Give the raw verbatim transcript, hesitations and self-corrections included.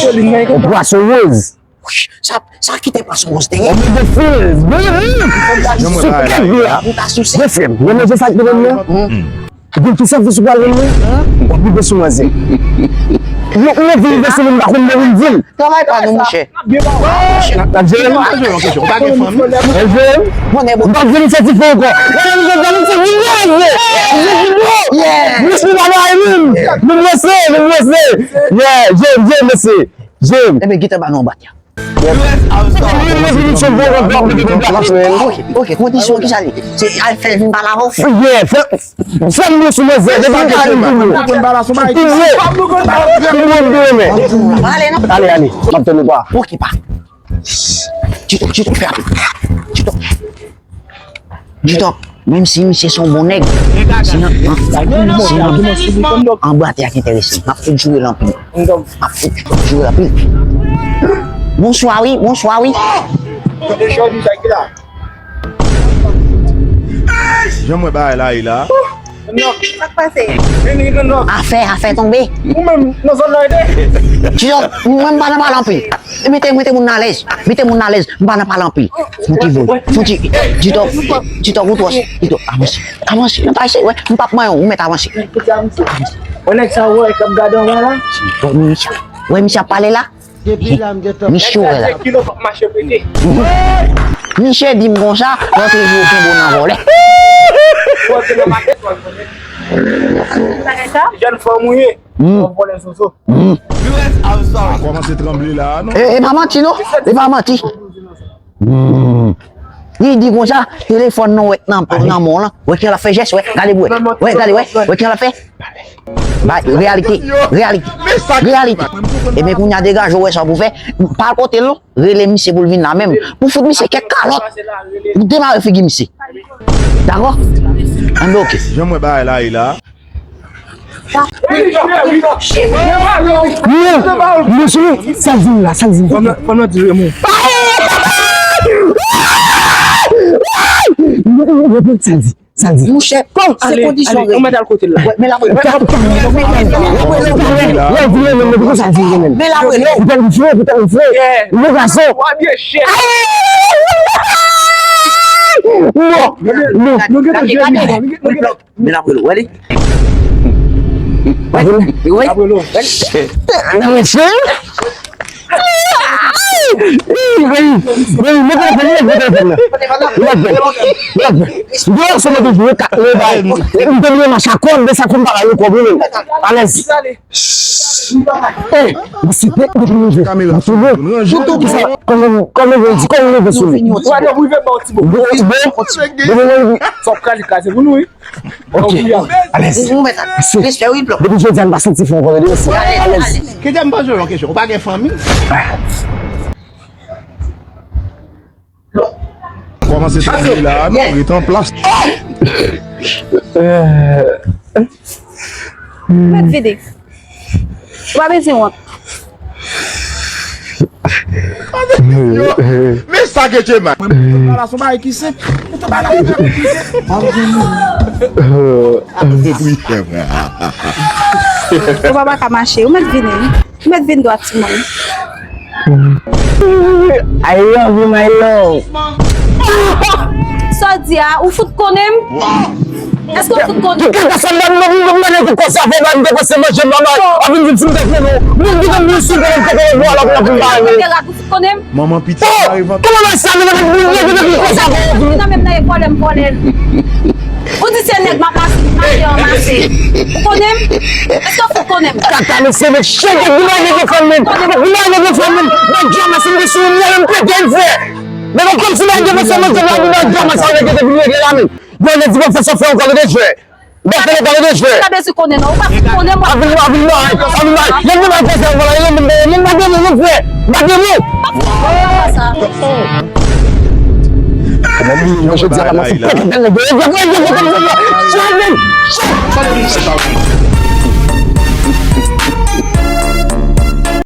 Yon pwason woz. Sa, sa ki te pwason woz te ye? Yon manje fil. Sou kèk dlo la. Mesye, yon manje sa ki te ban mwen. Gen ki sèvis ou pral ban mwen? W ap rive sou manzè. Mwen, mwen vin rive sou moun, m pa konn mwen vin di l. Travay pa nou, monchè. N ap jere l. Ou pa gen fanmi? Mwen jere l. M p ap vin sètifye ankò. Mwen jere l, mwen jere l. Mwen jere l. Mwen jere l. Mwen jere l. Yeah, Jim, Jim, mesye. Jim. Enben, gentan ba nou anba tè. Ok, ok, kondisyon ki sa li? Se al fè l vin pale avè w? Yeah, fè, fè m sou manzè, depi m pale m pou ou. Pou ou. Pou ou, pou ou, men. Ale, non? Ale, ale, m ap tann ou pa. Ok, pa. Tito, Tito, fè rapid. Tito. Tito, menm si misye se yon bon nèg, se nan, se nan anba tè a ki enterese m. M ap fout joure l anpil. M ap fout joure l anpil. Bonswa, wi, bonswa, wi. Jan m wè bagay la ye la. Sa k pase? Afè, afè tonbe. Ou menm nan zòn nan ede. Tito, mwen m pa nan pale anpil. Mete, mete moun nan alèz. Mete moun nan alèz. M pa nan pale anpil. Fon ti vòl. Fon ti, Tito, Tito, ou twò. Tito, avanse. Avanse. Nan pa eseye, wè. M p ap manyen w, ou mèt avanse. Wè nèg sa wè k ap gade anba la. Wè misye, wè misye ap pale la. Depi la m gentan. Misye wè la. Misye di m konsa, rantre jou kenbe w nan vòlè. Jèn fanm ou ye. Hmm. W ap vòlè soso. Hmm. A kòmanse tranble la, non? E, e pa manti, non? E pa manti. Hmm. Li di konsa, telefòn nan wè nan, nan men w lan. Wè kijan l ap fè jès, wè, gade pou wè. Wè, gade, wè, wè kijan l ap fè. Bay, reyalite, reyalite, reyalite. Ebyen, kounye a degaje w wè sa pou fè. Pa kote l non, rele misye pou l vin la menm. Pou fout misye kèk kalòt. Pou demare figi misye. Dakò? Anben, oke. Jan m wè bagay la ye la. Non, mesye, sa l di m la, sa l di m. Fòm nan, fòm nan di Raymond. Sa l di. Sa l di. Monchè, se kondisyon rèy. Wè, men l ap rele w. Men l ap rele w. Men l ap rele w. Pou tèl m fre, pou tèl m fre. Yon gason. Non, non, non. Men l ap rele w, wè li. Wè li. Wè li. Nan mesye. Mete telefòn nan, mete telefòn nan. Lòt bèl, lòt bèl. Deyò se mete jwe kat, mwen bay. Mwen te mwen mache a kòd, de sa kòm pa ba yo kòb, wi, men. Alèz. Eh, mwen se pèp de mwen jwe. Mwen se bon. Kisa, kòman, kòman mwen di, kòman mwen jwe sou li? Wè, non, rive ba w ti bo. Bon, bon. Fòk kale kaze pou nou, wi. Ok. Alèz. Respè, wi, bro. Depi jodi a, m pa santi fè yon kòlè de mesye. Alèz. Kite m poze w yon kesyon. Ou pa gen fanmi? Kòmanse sa la, non, ret an plas. Mèt vide. Ou pa bezwen wont. Men sa ke Djema. Mwen mwen ba la son bagay ki senp. Mwen ba la son bagay ki senp. Ou pa ka mache. Ou mèt vini. Ou mèt vin dwat timoun. I love you, my love. Sa w di a, ou fout konnen m? Èske w fout konnen m? Kaka sa nan nan nan nan nan nan konsa fè ban de konsa manje mama. A vin vin sou tèt nou. Moun ki nan moun sou tèt nou la pou la pou ba nou. Ou fout konnen m? Manman piti. Oh! Kòman nan sa men nan moun nan nan konsa fè. Nan menm nan e vòlè m vòlè l. Ou di se nèg m ap mache, mache an mache. Ou konnen m? Èske w fout konnen m? Kaka mesye men chèke vin nan defann men. Vin nan defann men. Nan djama se m sou yon men m pete l frè. Men kòm si nan defann men vin nan djama sa nèg te vin regle la men. Bon, nèg di bon fè sa fè yon kòlè de jwè. Bon fè yon kòlè de jwè. Ou pa bezwen konnen non. Ou pa fout konnen mwen. Avil avil non. Avil non. Yon moun ap fè sa vòlè, yon moun yon moun ap fè. Mwen jodi a la mwen se pèt nan nèg yo.